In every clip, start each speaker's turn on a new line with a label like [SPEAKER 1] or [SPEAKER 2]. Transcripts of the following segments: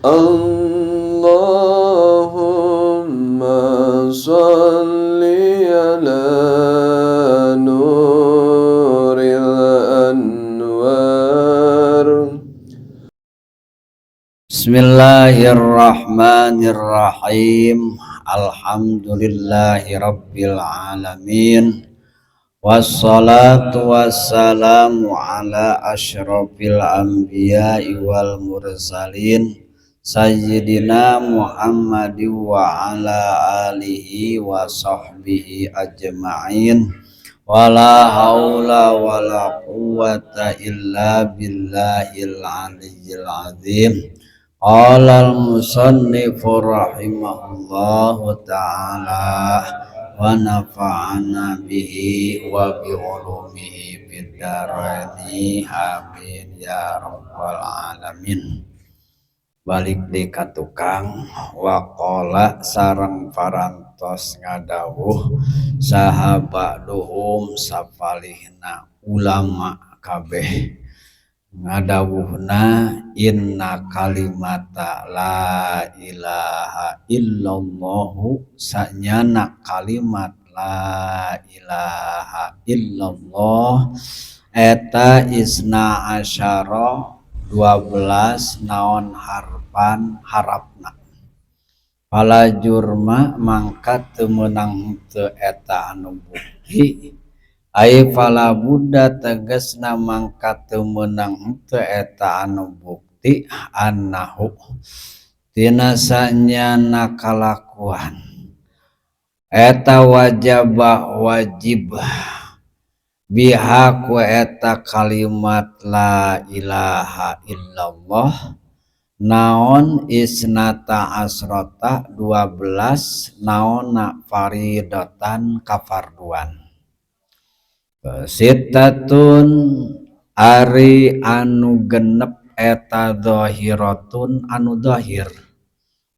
[SPEAKER 1] اللهم صل على نور الأنوار.
[SPEAKER 2] Bismillahirrahmanirrahim. Alhamdulillahi rabbil alamin. Wassalatu wassalamu ala asyrafil anbiya'i wal mursalin sayyidina Muhammad wa ala alihi wa sahbihi ajma'in. Wala haula wala quwwata illa billahil aliyyil azim. Qala al-musannifu rahimahullahu ta'ala wa nafa'ana bihi wa bi ulumihi fid dharaini, amin ya rabbal alamin. Balik di ka tukang. Waqala, sareng parantos ngadawuh, saha ba'duhum, sapalihna ulama kabeh ngadawuhna, inna kalimata la ilaha illallahu, sanyana kalimat la ilaha illallah eta isna asyara, 12 naon harfan, harapna. Fala jurma, mangka teu meunang henteu eta anu bukti, ai fala budda, tegasna mangka teu meunang henteu eta anu bukti, annahu, tina sanyana kalakuan eta wajaba, wajib, biha ku eta kalimat la ilaha illallah naon isnata asrota, 12 naonna, faridatan, kafarduan. Sittatun, ari anu genep eta zahiratun, anu zahir,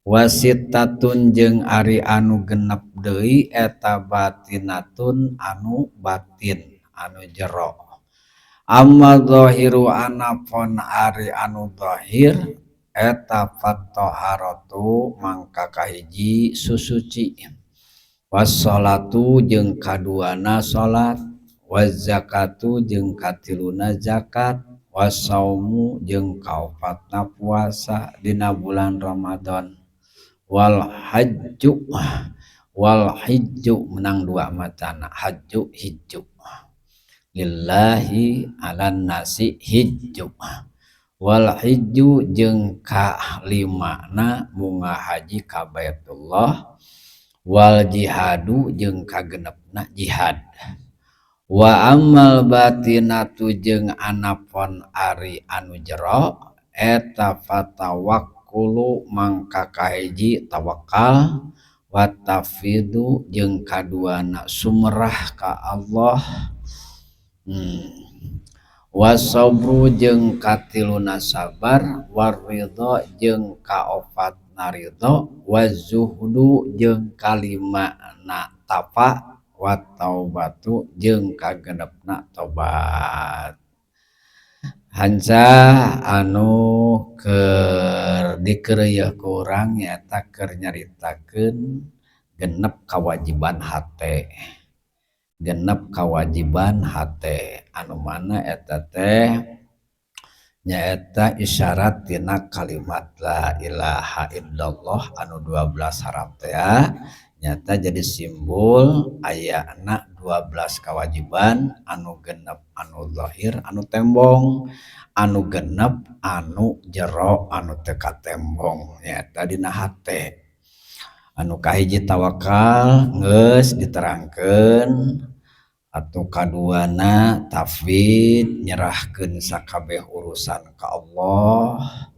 [SPEAKER 2] wasittatun, jeung ari anu genep deui eta batinatun, anu batin, anu jero. Amma zahiru, anapun ari anu zahir eta fattoharatu, mangka kahiji susuci, wassalatu, jeung kaduana salat, wazakatu, jeung katiluna zakat, wasaumu, jeung kaopatna puasa dina bulan Ramadan, wal hajju, wal hijju, menang dua macana, hajju hijju, lillahi 'alan nasi hijju, wal hijju, jeung kalimana munggah haji ka Baitullah, wal jihadu, jeung kagenepna jihad. Wa ammal batinatu, jeung anapon ari anu jero eta fatawakkulu, mangka kahiji tawakal, wa tafwidu, jeung kaduana sumerah ka Allah, wasobru, jeung katiluna sabar, waridho, jeung kaopatna ridho, wazuhdu, jeung kalimana tapa, wa taubatu, jeung kagenepna tobat. Hanca anu keur dikeureuyeun ku urang nyaeta keur nyaritakeun genep kewajiban hate, genep kewajiban hate anu mana eta teh nyaeta isyarat tina kalimat la ilaha illallah anu 12 harap teh nyata jadi simbol ayana 12 kewajiban, anu genep anu zahir anu tembong, anu genep anu jero anu teu katembong nyaeta dina hate. Anu kahiji tawakal geus diterangkeun, atau kaduana tafwid, nyerahkeun sakabeh urusan ka Allah,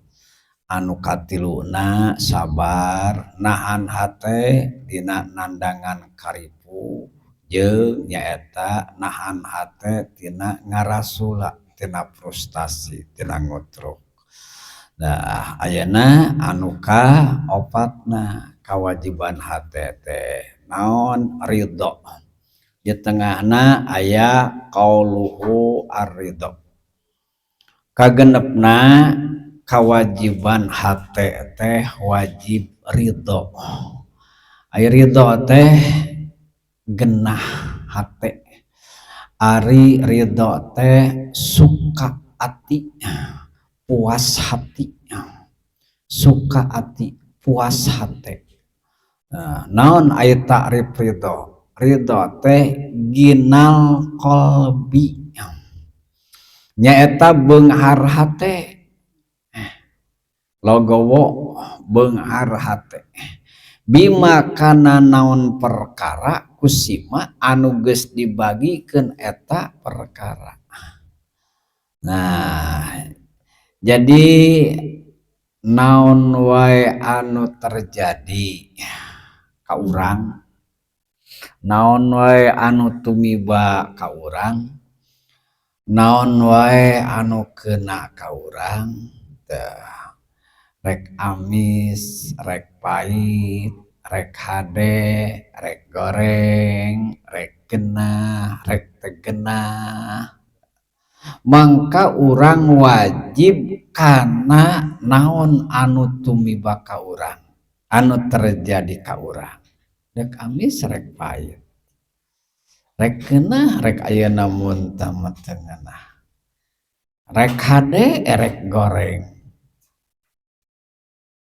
[SPEAKER 2] anu katiluna sabar, nahan hate dina nandangan karipu, jeung nyaeta nahan hate tina ngarasula, tina frustasi, tina ngutruk. Nah, ayeuna anu ka opatna kawajiban hate teh naon? Ridho. Di tengahna aya qauluhu ar-ridho. Kagenepna Kewajiban hate teh wajib ridho. Ari ridho teh genah hate, ari ridho teh suka ati, puas hati, suka ati, puas hati. Nah, naon aya takrif ridho? Ridho teh ginal qalbi, nyaeta beunghar hate, logowo beunghar hate bima kana naon perkara kusima anu geus dibagikeun eta perkara. Nah, jadi naon wae anu terjadi ka urang, naon wae anu tumiba ka urang, naon wae anu kena ka urang teh, rek amis, rek pahit, rek hade, rek goreng, rek genah, rek teu genah, mangka urang wajib kana naon anu tumiba ka urang, anu terjadi ka urang, rek amis rek pahit, rek genah rek ayeuna muntah mah teu ngeunah, rek hade rek goreng,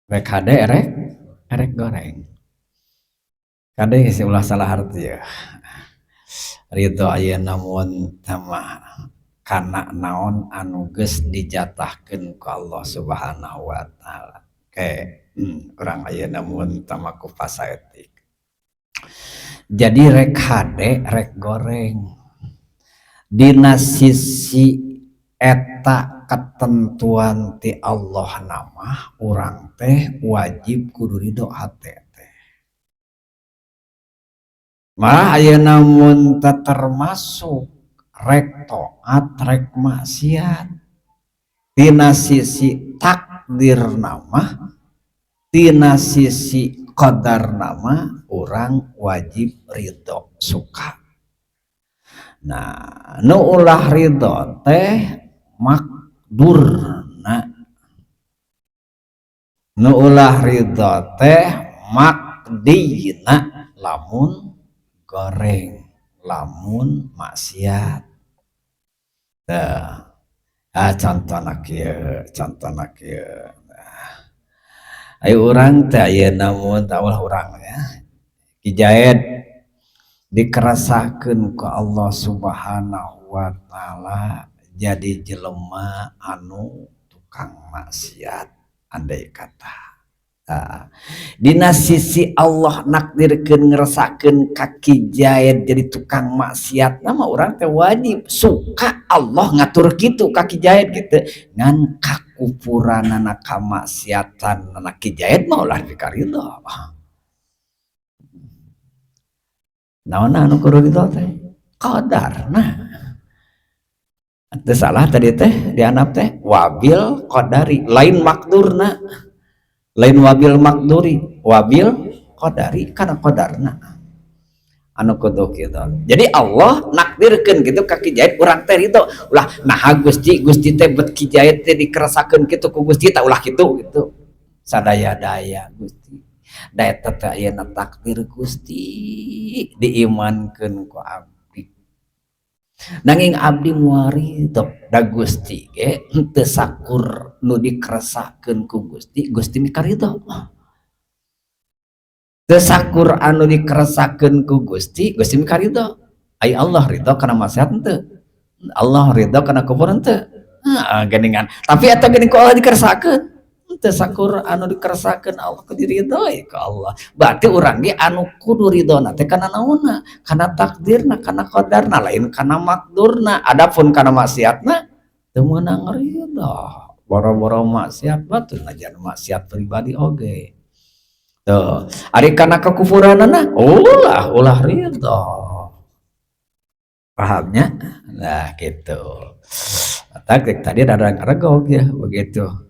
[SPEAKER 2] rek hade rek goreng. Kade geus ulah salah arti ya. Ridho ayeuna muntah mah kana naon anu geus dijatahkeun ku Allah Subhanahu wa taala. Ke urang ayeuna muntah mah ku pasaetik. Jadi rek hade rek goreng, dina sisi eta ketentuan ti Allah nama urang teh wajib kudu ridho hate teh. Malah ayeuna mun teu termasuk rek taat rek maksiat, tina sisi takdir nama, tina sisi qadar nama urang wajib ridho suka. Nah, nu ulah ridho teh makdurna, nu ulah ridho teh makdina, lamun goreng, lamun maksiat. Tah, contohna kieu, contohna kieu. Ayo urang teh ayeuna mun tah ulah urang ya. Ki Jaed dikerasakeun ku Allah Subhanahu wa taala jadi jelema anu tukang maksiat andai kata. Nah, dina sisi Allah nakdirkeun ngerasakeun ka Ki Jaed jadi tukang maksiat, nama urang teh wajib suka Allah ngatur kitu ka Ki Jaed gitu. Ngan kakufuranana kamaksiatan Ki Jaed mah ulah dikaridho. Naon anu kudu ridho teh? Qadarna. Teu salah tadi teh dianap teh wabil qadari, lain makdurna. Lain wabil makduri, wabil qadari kana qadarna. Anu kudu kitu. Jadi Allah nakdirkeun kitu ka Ki Jaid urang teh ridho. Ulah naha Gusti, Gusti teh bet Ki Jaid teh dikerasakeun kitu ku Gusti tah ulah kitu gitu. Sadaya-daya Gusti. Da eta teh ayeuna takdir Gusti diimankeun ku abdi. Nanging abdi moal ridho da Gusti ge henteu sakur nu dikeresakeun ku Gusti, Gusti mikaridho. Teu sakur anu dikeresakeun ku Gusti, Gusti mikaridho. Ai Allah ridho kana maksiat henteu? Allah ridho kana kufur henteu? Heeh, geuningan. Tapi eta geuning ku Allah dikeresakeun. Teu sakur anu dikeresakeun Allah kudu diridhoi ku Allah. Berarti urang ge anu kudu ridhona teh kana naonna? Kana takdirna, kana qadarna, lain kana makdurna. Adapun kana maksiatna teu meunang ridho. Boro-boro maksiat batur najan maksiat pribadi oge. Tuh, ari kana kekufuranana ulah ulah ridho. Pahamnya? Nah, gitu. Tadi ada regog ya begitu.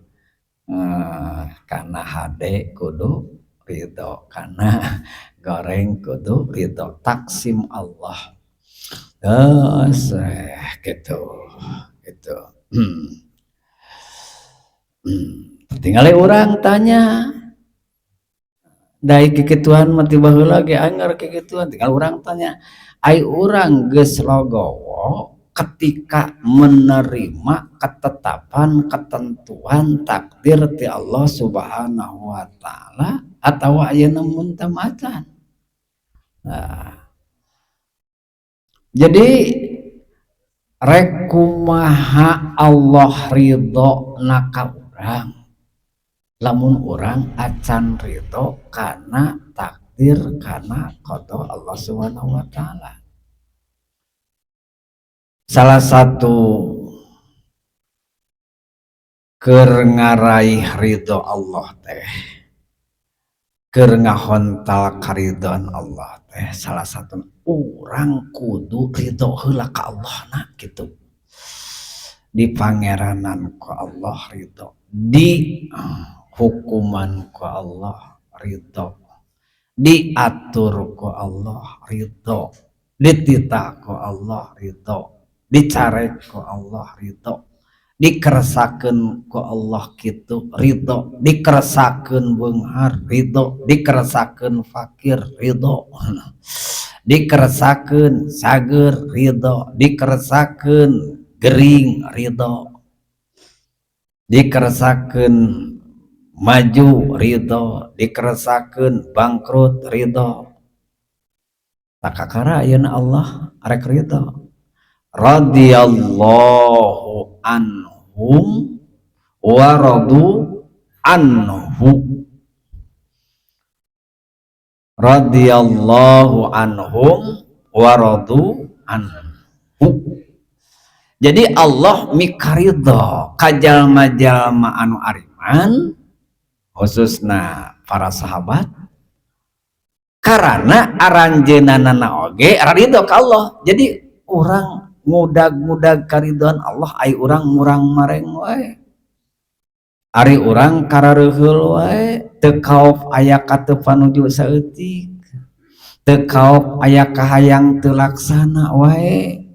[SPEAKER 2] Karena hade kudu ridho, karena goreng kudu ridho, taksim Allah. Terus gitu gitu. Tinggal urang tanya dai kikituan mah ti baheula ge anger kikituan. Tinggal urang tanya, ai urang geus logowo ketika menerima ketetapan, ketentuan takdir ti Allah Subhanahu wa Ta'ala, atau ayeuna mun teu macan? Nah, jadi rek kumaha Allah ridho na ka urang lamun urang acan ridho kana takdir, kana qada Allah Subhanahu wa Ta'ala? Salah satu keur ngaraih ridho Allah teh, keur ngahontal karidhoan Allah teh, salah satu urang kudu ridho heula ka Allah na gitu. Di pangeranan ku Allah ridho, di hukuman ku Allah ridho, diatur ku Allah ridho, dititah ku Allah ridho, dicarek ku Allah ridho, dikeresakeun ku Allah kitu ridho, dikeresakeun beunghar ridho, dikeresakeun fakir ridho, dikeresakeun sageur ridho, dikeresakeun gering ridho, dikeresakeun maju ridho, dikeresakeun bangkrut ridho. Tak kakara ayeuna Allah arek ridho. Radhiyallahu anhum wa radu anhu, radhiyallahu anhum wa radu anhu. Jadi Allah mikaridho ka jalma-jalma anu ariman, khususna para sahabat, karena aranjeunana oge ridho ka Allah. Jadi urang ngudag-ngudag karidhoan Allah, ai urang murang mareng wae, ari urang karareuheul wae, teu kaop aya kateu panuju saeutik, teu kaop aya kahayang teu laksana wae.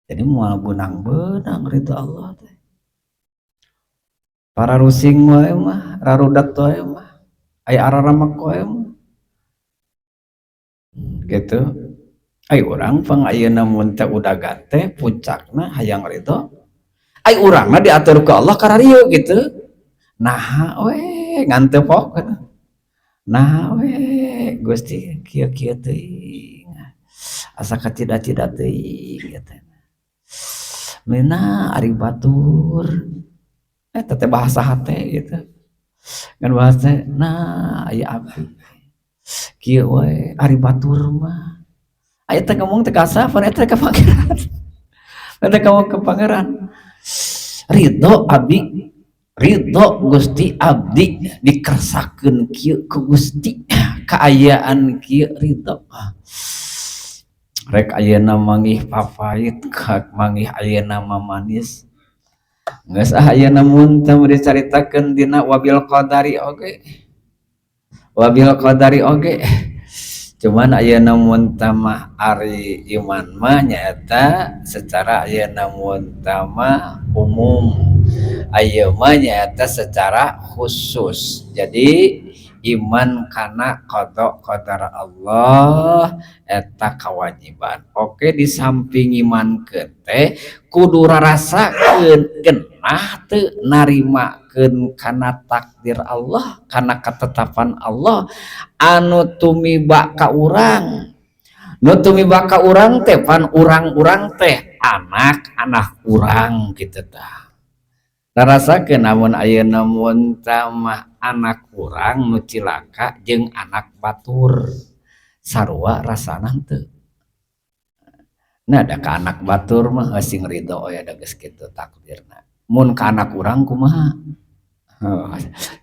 [SPEAKER 2] Jadi moal beunang-beunang ridho Allah teh. Para rusing wae mah, rarudak wae mah, aya araramak wae mah gitu. Ai urang pang ayeuna mun teh udagan teh puncakna hayang ridho, ai urang mah diatur ku Allah kararieu gitu. Naha we ngan teu pok, naha we Gusti kieu-kieu teuing, asa kacida-cida teuing gitu. Meuna ari batur eta teh bahasa hate gitu kan, bahasa nah aya abdi kieu we ari batur mah. Aya teh ngomong teh kasafan eta ka Pangeran, eta ngomong ke Pangeran, "Ridho abdi, ridho Gusti, abdi dikersakeun kieu ku Gusti, kaayaan kieu ridho." Rek ayeuna manggih papait, rek manggih ayeuna manis. Geus ah, ayeuna mun teu dicaritakeun dina wabil qadari oge. Wabil qadari oge. Cuman ayeuna mun mah ari iman mah nyaeta secara ayeuna mun mah umum. Ayeuna mah nyaeta secara khusus. Jadi iman kana qada qadar Allah eta kewajiban. Oke, di samping iman teh kudu rarasakeun genah teu narimakeun kana takdir Allah, kana ketetapan Allah anu tumiba ka urang. Nu tumiba ka urang teh pan urang-urang teh anak-anak urang kitu tah. Rarasakeun lamun ayeuna mun mah anak urang nu cilaka jeung anak batur sarua rasana henteu? Nah, da ka anak batur mah sing ridho we, da geus kitu takdirna. Mun ka anak urang kumaha?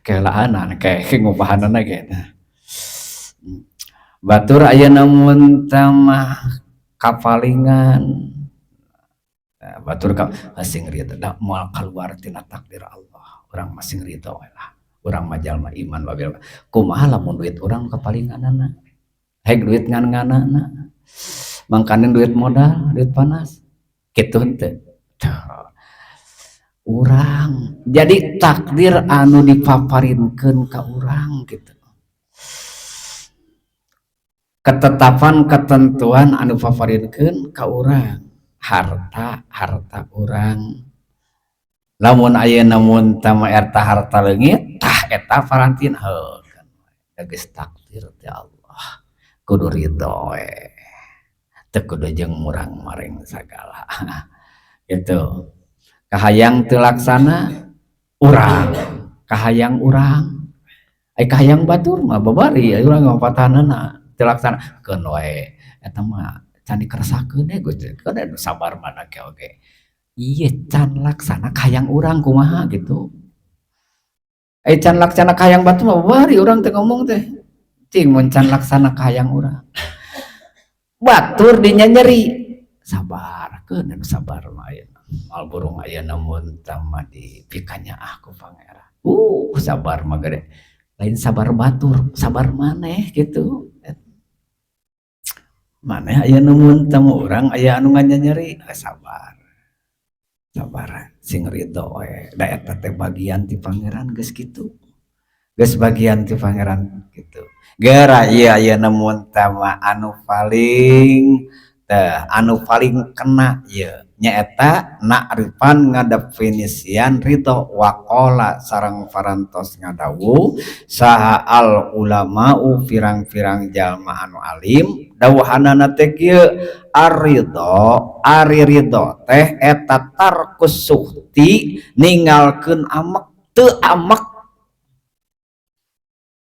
[SPEAKER 2] Kelaanan kayak ngupahanana ge. Batur ayeuna mun mah kapalingan. Nah, batur ka sing ridho da moal kaluar tina takdir Allah. Urang mah sing ridho we lah. Urang mah jalma iman wabil. Kumaha lamun duit urang kapalinganana? Hek duit ngan-nganana. Mangkaning duit modal, duit panas. Kitu henteu? Urang. Jadi takdir anu dipaparinkeun ka urang gitu. Ketetapan ketentuan anu paparinkeun ka urang. Harta harta urang. Lamun ayeuna mun tama eta harta leungit, tah eta parantina heuh geus takdir ti Allah. Kudu ridho we. Teu kudu jeung murang-maring sagala. Gitu. Kahayang teu laksana urang, kahayang urang. Ai kahayang batur mah babari urang ngapatahanana teu laksana keun wae eta mah can dikeresakeun we Gusti, keun sabar mana ke oge. Ieu can laksana kahayang urang kumaha gitu. Ai can laksana kahayang batur mah babari urang teh ngomong teh. Cing mun can laksana kahayang urang. Batur dinyanyeri, sabar keun anu sabar mah ayeuna. Moal burung ayeuna mun tama dipikanyaah ku Pangeran. Sabar mah gede. Lain sabar batur, sabar maneh gitu. Maneh ayeuna mun temu urang aya anu nganyanyeri, sabar. Sabar sing ridho we. Da eta teh bagian ti Pangeran geus kitu. Geus bagian ti Pangeran gitu. Geura ieu ayeuna mun tama anu paling teh anu paling kena ieu nyaeta nakrifan ngadefinisian ridho waqala sareng parantos ngadawuh saha al ulama'u pirang-pirang jalma anu alim dawuhanana teh kieu ar-ridho ari ridho teh eta tarkus suhti ninggalkeun amek teu amek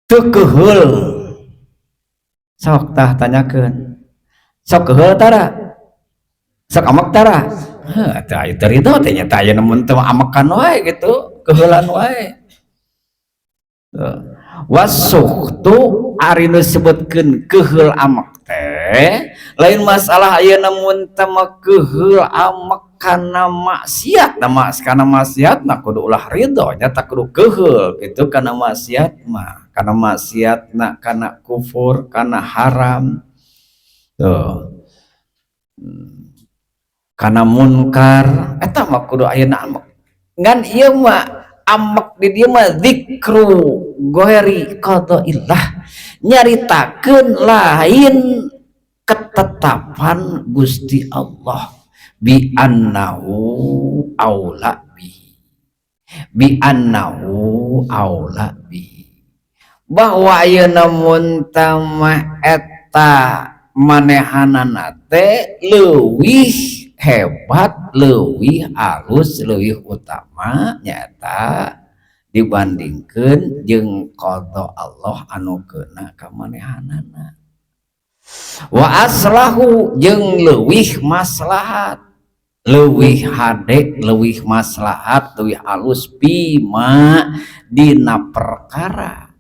[SPEAKER 2] teu keuheul sok tah tanyakeun sok keuheul tara sok amek tara heuh tah ieu teh ridho teh nya tah aya mun teu amekan wae gitu keuheulan wae wasuhtu ari nu disebutkeun keuheul amek teh lain masalah ayeuna mun teu mah keuheul amek kana maksiat nah kana maksiat mah kudu ulah ridho nya tah kudu keuheul gitu kana maksiat mah kana maksiat na kana kufur kana haram tuh kana munkar eta mah kudu ayeuna amek ngan ieu mah amek di dieu mah zikru ghairi qadaillah nyaritakeun lain ketetapan Gusti Allah bi annahu aula bi bi annahu aula bi bahwa ayeuna mun tama eta manehanana teh leuwih hebat leuwih alus leuwih utama nyata dibandingkeun jeung qada Allah anu keuna ka manehanana wa aslahu jeung leuwih maslahat leuwih hade leuwih maslahat leuwih alus bima dina perkara.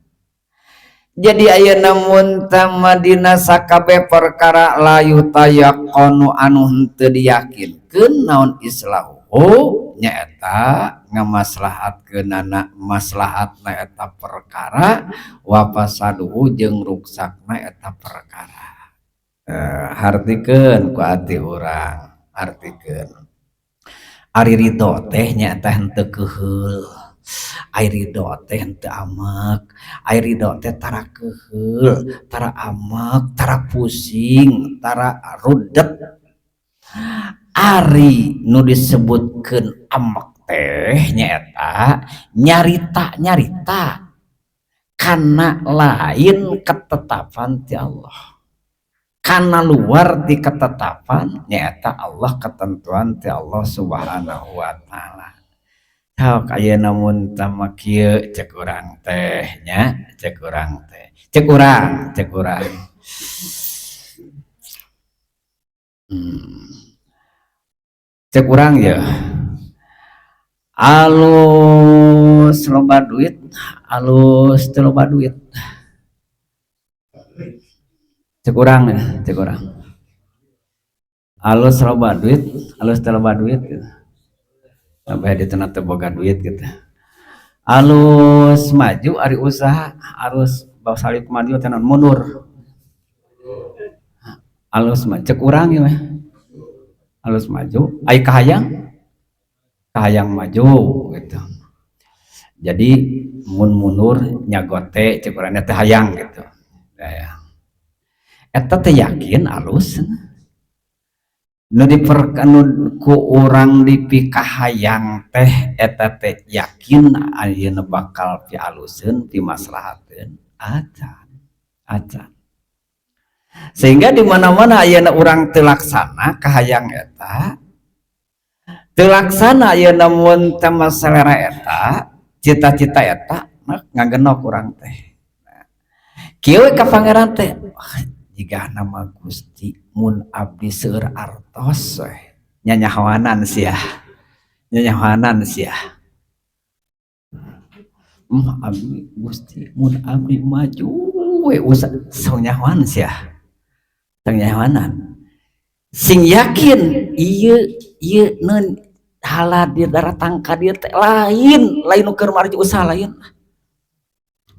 [SPEAKER 2] Jadi ayeuna mun tama dina sakabeh perkara la yutayaqqanu anu henteu diyakinkeun naon islahu nyaeta ngamaslahatkeunana maslahatna eta perkara wa fasaduhu jeung ruksakna eta perkara. Hartikeun ku ati urang, artikeun. Ari ridho teh nyaeta henteu keuheul. Ari ridho teh henteu amek, ari ridho teh tara keuheul, tara amek, tara pusing, tara rudet. Ari nu disebutkeun amek teh nyaeta nyarita-nyarita kana lain ketetapan ti Allah. Kana luar ti ketetapan nyaeta Allah ketentuan ti Allah Subhanahu wa taala. Sok ayeuna mun tama kieu cek urang teh nya, cek urang teh. Cek urang, cek urang. Cek urang ya. Alus loba duit, alus teu loba duit. Cek urang ya, cek urang. Alus loba duit, alus teu loba duit gitu. Sampai di teu boga duit gitu. Alus maju ari usaha, alus salib maju teh mundur. Alus maju cek urang ieu mah. Alus maju, ai kahayang. Kahayang maju gitu. Jadi mun mundur nyagote cek urang teh hayang gitu. Nah, eta teh yakin alus nu diper nu ku urang dipikahayang teh, eta teh yakin ayeuna bakal pialuseun, pimaslahateun acan acan, sehingga di mana-mana ayeuna urang teu laksana kahayang eta, teu laksana ayeuna mun teu selera eta, cita-cita eta, ngagenok urang teh. Kieu ka Pangeran teh, jika nama Gusti mun abdi seueur artos we nyanyahoanan sia, nyanyahoanan sia. Abdi Gusti mun abdi maju we usaha sok nyahoan sia, tong nyahoanan. Sing yakin ieu ieu neun hala di daratang ka dieu teh lain lain nu keur maraju usaha, lain,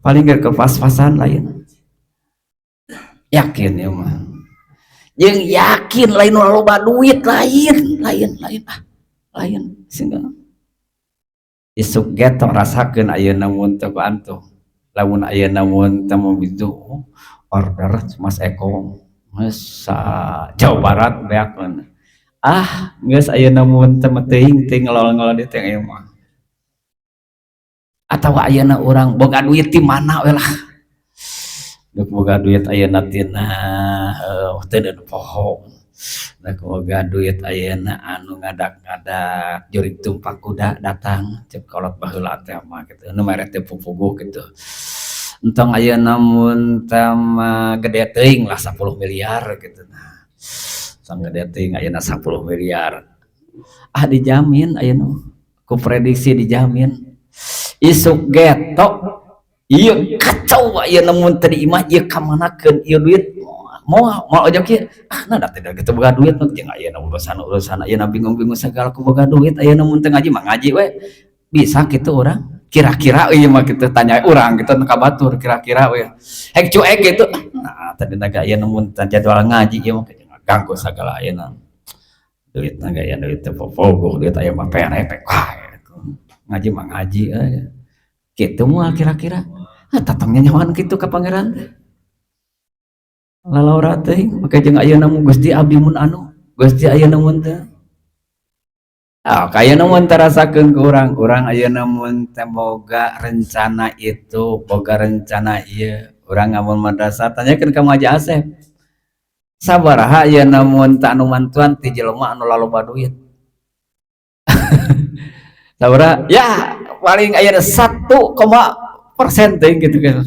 [SPEAKER 2] paling ge kepas-pasan, lain. Yakin ya mah jeung yakin lain nu loba duit, lain lain lain, ah lain. Sehingga isuk ge tong rasakeun ayeuna mun teu ku antum, lamun ayeuna mun teu gitu order Mas Eko geus sa Jawa Barat beak, ah geus ayeuna mun teu teuing teuing ngelol-ngelol di teh ieu mah, atawa ayeuna urang boga duit di mana we lah. Dek boga duit ayeuna tina teu poho, dek boga duit ayeuna anu ngadak-ngadak jurig tumpak kuda datang cek kolot baheula teh mah kitu, nu mere teu pupuguh kitu. Entong ayeuna mun teh mah gede teuing lah, 10 miliar gitu. Nah, tong gede teuing ayeuna 10 miliar, ah dijamin ayeuna ku prediksi, dijamin isuk getok ieu kacau ayeuna mun teu di imah ieu kamanakeun ieu duit, moal moal ojok ieu. Ah nah da teh gitu boga duit mah jeung ayeuna urusan-urusan ayeuna bingung-bingung segala ku boga duit. Ayeuna mun teu ngaji mah ngaji we bisa kitu urang kira-kira ieu mah kitu, tanya urang gitu ka batur kira-kira we hek cuek gitu. Nah, tadi naga ayeuna mun jadwal ngaji ieu mah ganggu segala. Ayeuna duit naga aya duit teu popogoh, duit aya mah perek ngaji mah ngaji euy kitu, moal kira-kira. Ah tatang nyanyawan kitu ka Pangeran teh lalawara teuing make jeung ayeuna mun Gusti abdi mun anu Gusti ayeuna mun teu. Ah kayana mun tarasakeun ku urang, urang ayeuna mun teh boga rencana itu, boga rencana ieu, urang ngamun madrasah, tanyakeun ka Haji Asep sabaraha ayeuna mun teu anu mantuan ti jelema anu laloba duit, sabaraha? Ya paling ayeuna 1% teh gitu kan.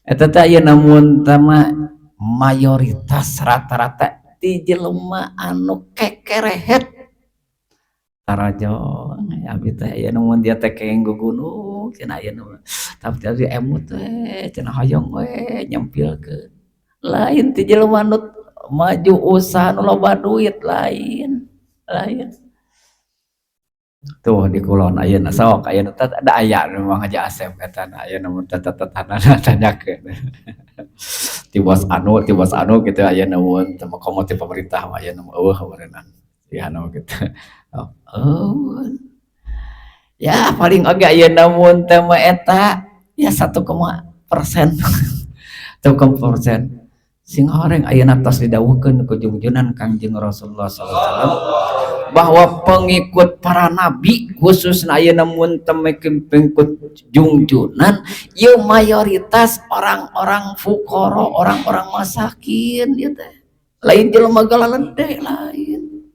[SPEAKER 2] Eta teh ayeuna mun teh mah mayoritas rata-rata ti jelema anu kekerehet tarajong. Abdi teh ayeuna mun dia teh kenging gugunung cenah, ayeuna tapi abdi emut teh cenah hoyong we nyempilkeun, lain ti jelema nu maju usaha nu loba duit, lain lain. Tuh di kulon ayeuna sok ayeuna teh ada aya memang Haji Asep eta ayeuna mun teh tetehana tanyakeun ti bos anu, ti bos anu gitu. Ayeuna mun teu komo ti pemerintah mah ayeuna mah eueuh meureunna ya anu gitu. Oh ya paling oge ayeuna mun teh mah eta ya 1%, 1%. Sing horeng ayeuna tos didawuhkeun ku jungjunan Kangjeng Rasulullah sallallahu alaihi wasallam bahwa pengikut para nabi, khususna ayeuna mun teh pengikut jungjunan ieu mayoritas orang-orang fukara, orang-orang masakin ieu teh, lain jelema galalede, lain.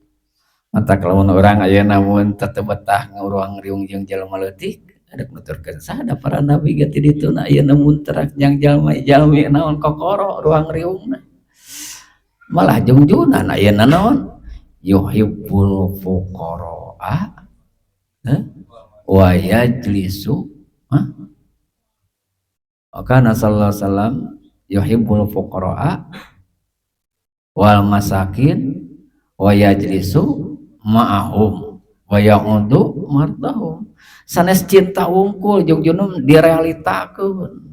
[SPEAKER 2] Mata lamun urang ayeuna mun teu betah ngaruang riung jeung jelema leutik, rek nuturkeun saha? Para nabi ge ti dituna ayeuna mun terak jang jalma jalmi naon kokoro ruang riungna. Malah jungjunan ayeuna naon yuhibbul fuqara wa yajlisu kana sallallahu alaihi wasallam yuhibbul fuqara wal masakin wa yajlisu ma'ahum wa ya'udu mardahum. Sanes cinta wungkul, jungjunum direalitakeun,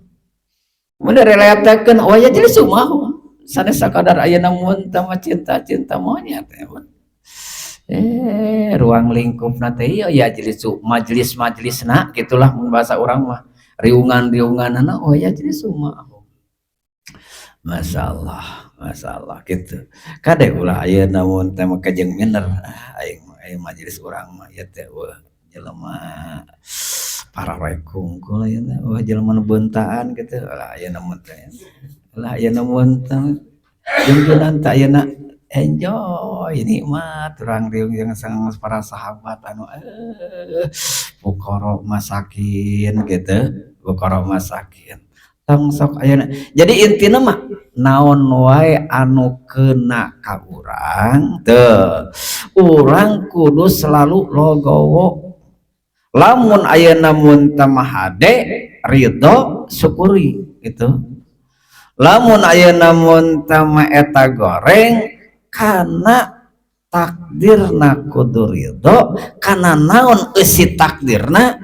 [SPEAKER 2] mun direalitakeun wa yajlisu ma'ahum, sanes sakadar ayeuna mun teh cinta-cinta monyet teh. Ruang lingkupna teh ieu ya jelisu majelis-majelisna gitulah mun bahasa urang mah, riungan-riunganana. Oh ya, jelisu ma'ahum. Masyaallah, masyaallah gitu. Kade ulah ayeuna mun teh make jeung minder, ah aing mah, aya majelis urang mah ieu teh euweuh jelema pararek hungkul ayeuna, euweuh jelema nu beuntaan kitu lah ayeuna mun teh. Lah, ayeuna mun teh jungjunan teh ayeuna enjoy, nikmat urang riung jeung para sahabat anu fuqara masakin gitu, fuqara masakin. Tong sok ayeuna. Jadi intina mah naon wae anu keuna ka urang teu, urang kudu selalu logowo. Lamun ayeuna mun teu mah hade, ridho, syukuri gitu. Lamun ayeuna mun teu mah eta goreng kana takdirna, kudu ridho kana naon eusi takdirna.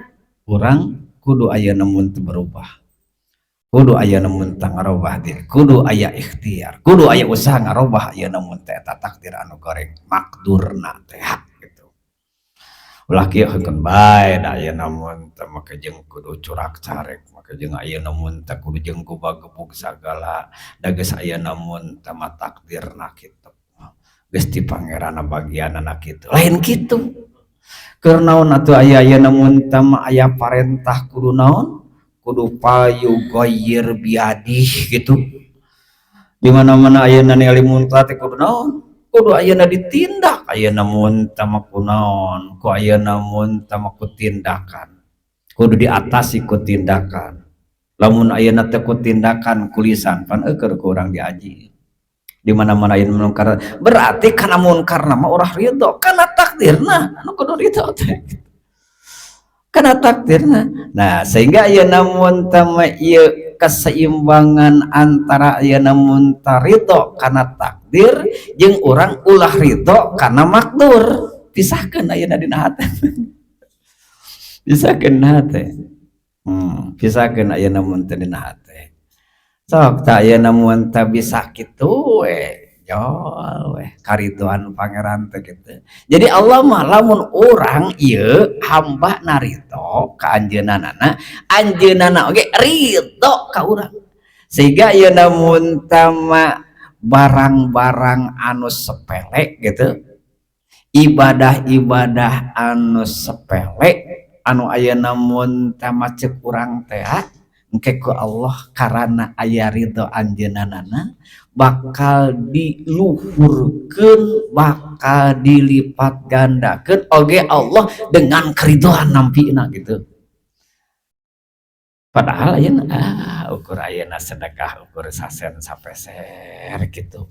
[SPEAKER 2] Urang kudu ayeuna mun teu berubah, kudu ayeuna mun teu ngarobah diri, kudu aya ikhtiar, kudu aya usaha ngarobah ayeuna mun teh eta takdir anu goreng makdurna teh gitu. Ulah kieu, heukeun bae da ayeuna mun teh make jeung kudu curak carek, make jeung ayeuna mun teh kudu jeung gubag-gebug sagala, da geus ayeuna mun teh mah takdirna kitu, geus ti Pangeranna bagianana kitu. Lain kitu. Keur naon atuh aya ayeuna mun teh mah aya parentah kudu naon, kudu falyughayyir biyadih gitu. Di mana-mana ayeuna ningali munkar teh kudu naon, kudu ayeuna ditindak ayeuna mun teh mah. Ku naon? Ku ayeuna mun teh mah ku tindakan, kudu diatasi ku tindakan. Lamun ayeuna teh ku tindakan, ku lisan pan eueuh ku urang diaji. Di mana-mana ayeuna munkar, berarti kana munkarna mah ulah ridho, kana takdirna anu kudu ridho teh, kana takdirna. Nah, sehingga ayeuna mun teh mah ieu keseimbangan antara ayeuna mun teh ridho kana takdir jeung urang ulah ridho kana makdur, pisahkeun ayeuna dina hate, pisahkeun dina hate. Pisahkeun ayeuna mun teh dina hate. Sok tah, ayeuna mun teh bisa kitu we, jol we karidoan Pangeran teh kitu. Jadi Allah mah lamun urang ieu hamba ridho ka anjeunna, anjeunna oge ridho ka urang. Sehingga ayeuna mun teh mah barang-barang anu sepele gitu, ibadah-ibadah anu sepele anu ayeuna mun teh mah ceuk urang teh engke ku Allah karana aya ridho anjeunna bakal diluhurkeun, bakal dilipat gandakeun oge Allah dengan keridoan nampina gitu. Padahal ayeuna ukur ayeuna sedekah ukur sasen sapeser gitu,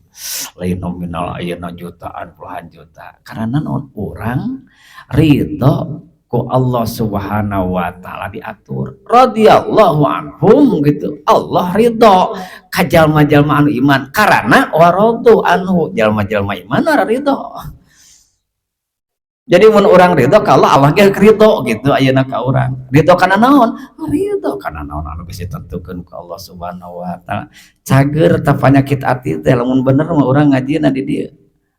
[SPEAKER 2] lain nominal ayeuna jutaan, puluhan juta, karena naon? Urang ridho ku Allah Subhanahu wa Ta'ala, diatur radhiyallahu anhum gitu. Allah ridho ka jalma-jalma anu iman karena waradhu anhu, jalma-jalma iman ora ridho. Jadi mun urang ridho ka Allah, Allah ge ridho gitu ayeuna ka urang. Ridho kana naon? Ridho kana naon anu geus ditentukeun ku Allah Subhanahu wa Ta'ala. Cager tah panyakit ati teh lamun bener mah urang ngajina di dieu.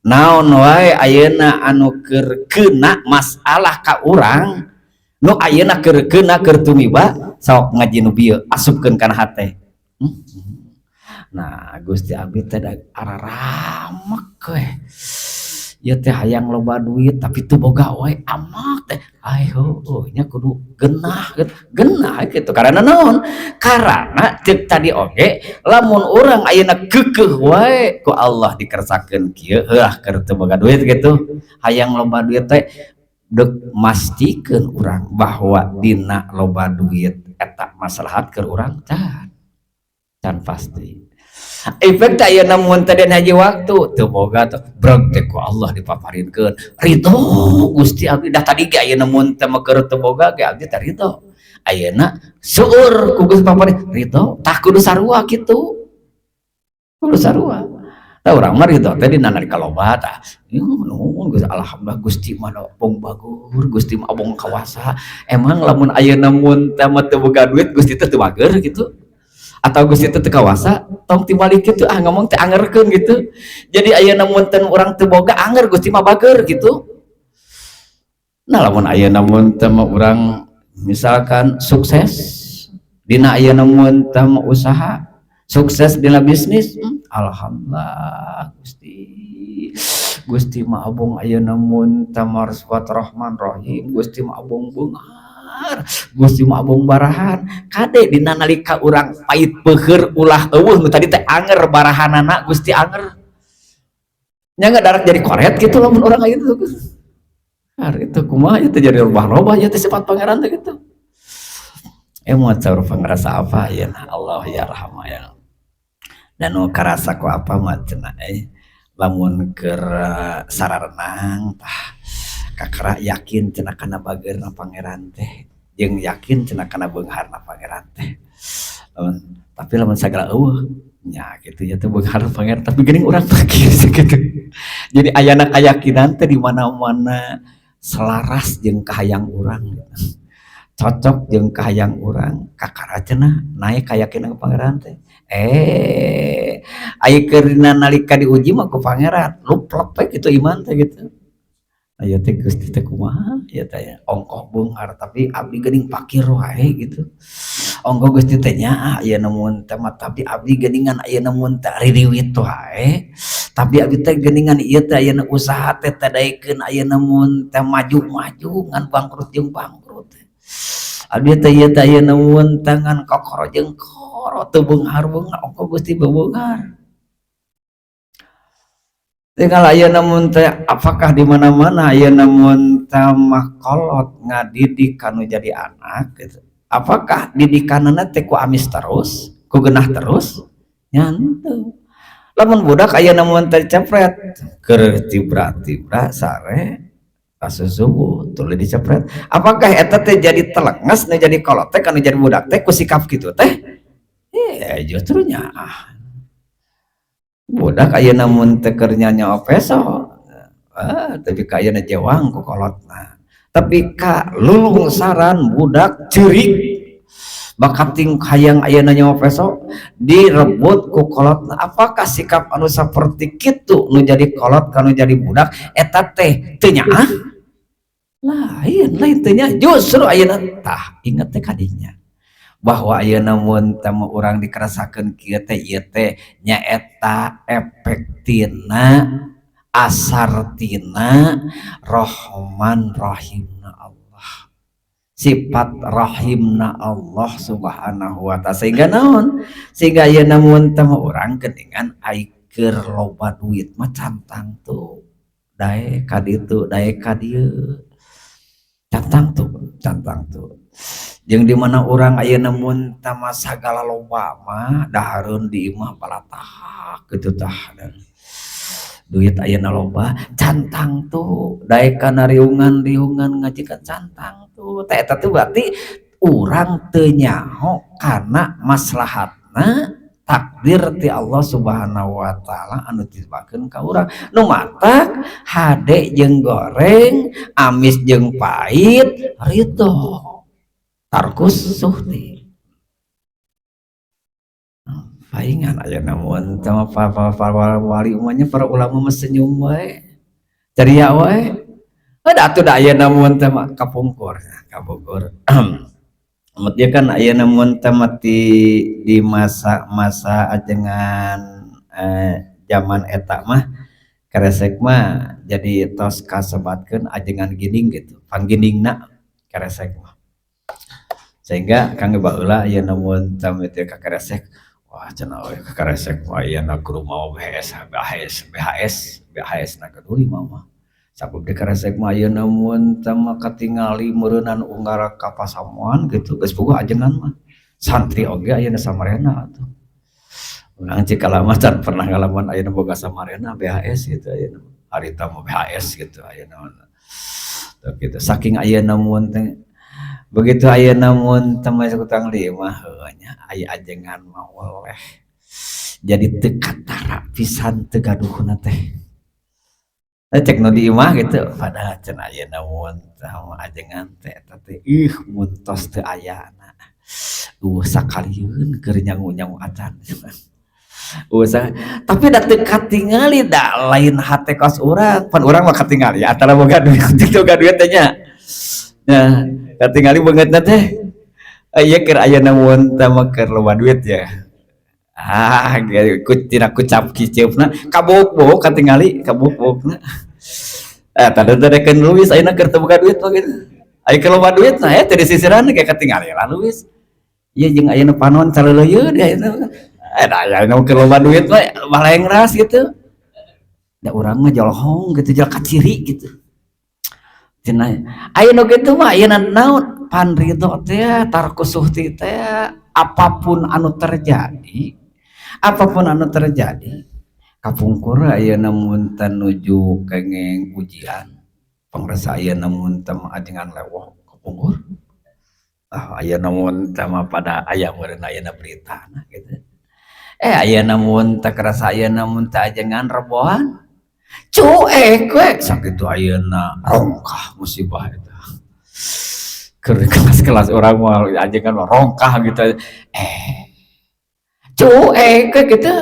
[SPEAKER 2] Naon wae ayeuna anu keur keuna masalah ka urang, nu ayeuna keur keuna, keur tumiba, sok ngaji nu bieu, asupkeun kana hate. Nah, Gusti, abdi teh araramek we. Ieu teh hayang loba duit tapi teu boga wae, amak teh. Ai heueuh nya, kudu genah gitu. Genah gitu. Karena naon? Karena ceuk tadi oge, lamun urang ayeuna keukeuh wae ku Allah dikersakeun kieu, heuah keur teu boga duit gitu. Hayang loba duit teh deuk mastikeun urang bahwa dina loba duit eta maslahat keur urang can. Can pasti. Efek teh ayeuna mun teh haji waktu teu boga teh breg teh ku Allah dipaparinkeun. Ridho Gusti, abdi dah tadi ge ayeuna mun teh mah keur teu boga ge abdi teh ridho. Ayeuna seueur ku Gusti paparin, ridho tah, kudu sarua kitu. Kudu sarua. Tah, urang mah ridho teh dina nalika loba tah. Nuhun Gusti, alhamdulillah Gusti mah abong bagur, Gusti mah abong kawasa. Emang lamun ayeuna mun teh mah teu boga duit, Gusti teh teu bager gitu? Atau Gusti teh teu kawasa? Tong tibalik kitu ah, ngomong teh angerkeun gitu. Jadi ayeuna mun teh urang teu boga, anger Gusti mah bager gitu. Nah, lamun ayeuna mun teh urang misalkan sukses dina ayeuna mun teh usaha, sukses dina bisnis, alhamdulillah Gusti, Gusti mah abong ayeuna mun teh Rahman Rahim, Gusti mah abong beunghar, Gusti mah abong barahan. Kade dina nalika urang pait peuheur ulah euweuh nu tadi teh anger barahanana Gusti anger nya nggak darak jadi koret gitu. Lamun urang ayeuna tuh itu kumaha itu jadi robah-robah ya teh sifat Pangeran teh gitu. Mau caur pangrasa apa ya Allah ya rahma ya dan nu karasa ku apa mah cenah lamun keur sararenang tah kakara yakin cenah kana bageurna Pangeran teh jeung yakin cenah kana beungharna Pangeran teh. Tapi lamun sagala euweuh nya gitu ya teh beunghar Pangeran, tapi geuning urang fakir gitu. Jadi ayana keyakinan teh di mana-mana selaras jeung kahayang urang gitu. Cocok jeung kahayang urang, kakara cenah naik keyakinan ke Pangeran teh. Aya keur nalika diuji mah ku Pangeran luplep we gitu iman teh gitu. Aya teh Gusti teh kumaha ya teh ongkoh beunghar tapi abdi geuning fakir wae gitu. Ongkoh Gusti teh nyaah ayeuna mun teh mah, tapi abdi geuningan ayeuna mun teh ririwit wae. Tapi abdi teh geuningan ieu teh ayeuna usaha teh teh daekeun ayeuna mun teh maju-maju ngan bangkrut jeung bangkrut. Abdi teh ieu teh ayeuna mun teh ngan kokoro jeung koro teu beunghar-beunghar, ongkoh Gusti beunghar. Tinggal ayeuna mun teh apakah di mana-mana ayeuna mun teh mah kolot ngadidik kanu jadi anak gitu. Apakah didikanana teh ku amis terus, ku genah terus? Nya henteu. Lamun budak ayeuna mun teh cepret keur tibra-tibra sare kasus subuh tuluy dicepret. Apakah eta teh jadi telenges nu jadi kolot teh kanu jadi budak teh ku sikap kitu teh? Justru nyaah. Budak ayeuna mun teh keur nyanyo peso, tapi ka ayeuna jewang ku kolotna. Tapi ka lulungsaran budak ceurik bakating hayang ayeuna nyawa peso direbut ku kolotna. Apakah sikap anu saperti kitu nu jadi kolot kanu jadi budak eta teh teu nyaah? Lain, lain teu nyaah, justru ayeuna tah inget teh kadinya bahwa ayeuna mun teh urang dikerasakeun kieu teh ieu teh nyaeta efek tina asar tina Rahman Rahimna Allah, sifat Rahimna Allah Subhanahu wa Ta'ala, sehingga naon, sehingga ayeuna mun teh urang geuningan ai keur loba duit mah cantang tuh daek ka ditu daek ka dieu, cantang tuh cantang tuh. Jeung di mana urang ayeuna mun teh mah sagala loba mah dahareun di imah balatak kitu tah, dan duit ayeuna loba cantang tuh daek kana riungan-riungan ngaji kan cantang tuh teh. Eta teh berarti urang teu nyaho kana maslahatna takdir ti Allah Subhanahu wa Ta'ala anu dititipkeun ka urang. Nu matak hade jeung goreng, amis jeung pahit, ridho tarkus suhti. Paingan ayeuna mun teh mah para wali umumnya, para ulama mah senyum wae, ceria wae. Ada atuh da ayeuna mun teh mah kapungkur kapungkur. Dia kan ayeuna mun teh mah di masa-masa ajengan zaman eta mah Keresek mah jadi tos kasebatkeun ajengan ginding gitu, panggindingna Keresek mah. Sehingga kangge baheula ayeuna mun teh teh ka Keresek, wah cenah we ka Keresek mah ayeuna kudu mawa BHS BHS BHS BHS na kudu lima mah. Sabab di Keresek mah ayeuna mun teh mah katingali meureunan unggal ka pasamuan gitu geus boga ajengan mah. Santri oge ayeuna samarena atuh. Urang Cikala mah can pernah ngalaman ayeuna boga samarena BHS gitu ayeuna. Harita mah BHS gitu ayeuna mah. Gitu saking ayeuna mun teh begitu ayeuna mun teh mah kutang lima heuh nya aya ajengan mah weleh. Jadi teu katara pisan teu gaduhna teh. Cek nu di imah gitu padahal cenah ayeuna mun teh ajengan teh eta teh ih mun tos teu ayana. Eueuh sakalieun keur nyangu-nyangu acan. Usah, tapi da teu katingali da lain hate kos urang, pan urang mah katingali antara boga duit boga duit teh nya. Nah, katingali beungeutna teh ieu keur ayeuna mun teh mah keur loba duit ya. Ah, ku tina kucap kiceupna kabuuk-buuk katingali kabuuk-buukna. Eh, tadi teh rekeun Luis ayeuna keur teu boga duit mah gitu. Aya keur loba duit nah teh disisiran kayak katingali lah Luis. Ieu jeung ayeuna panon caleuleuyeuh di ayeuna. Eh, da ayeuna keur loba duit mah balengras gitu. Da urang mah jolohong gitu, jol kaciri gitu. Cenah aya nu kitu mah ayeuna naon pan ridho teh tarku suhti teh apapun anu terjadi, apapun anu terjadi kapungkur ayeuna mun teh nuju kenging ujian pangrasa ayeuna mun teh ajengan lewok kapungkur. Ah, ayeuna mun teh mah pada aya meureun ayeuna beritana gitu. Eh, ayeuna mun teh kerasa ayeuna mun teh ajengan reboan cuek we sakitu ayeuna rongkah musibah eta. Keur kelas-kelas urang mah ajengan mah rongkah gitu. Eh, cuek we gitu.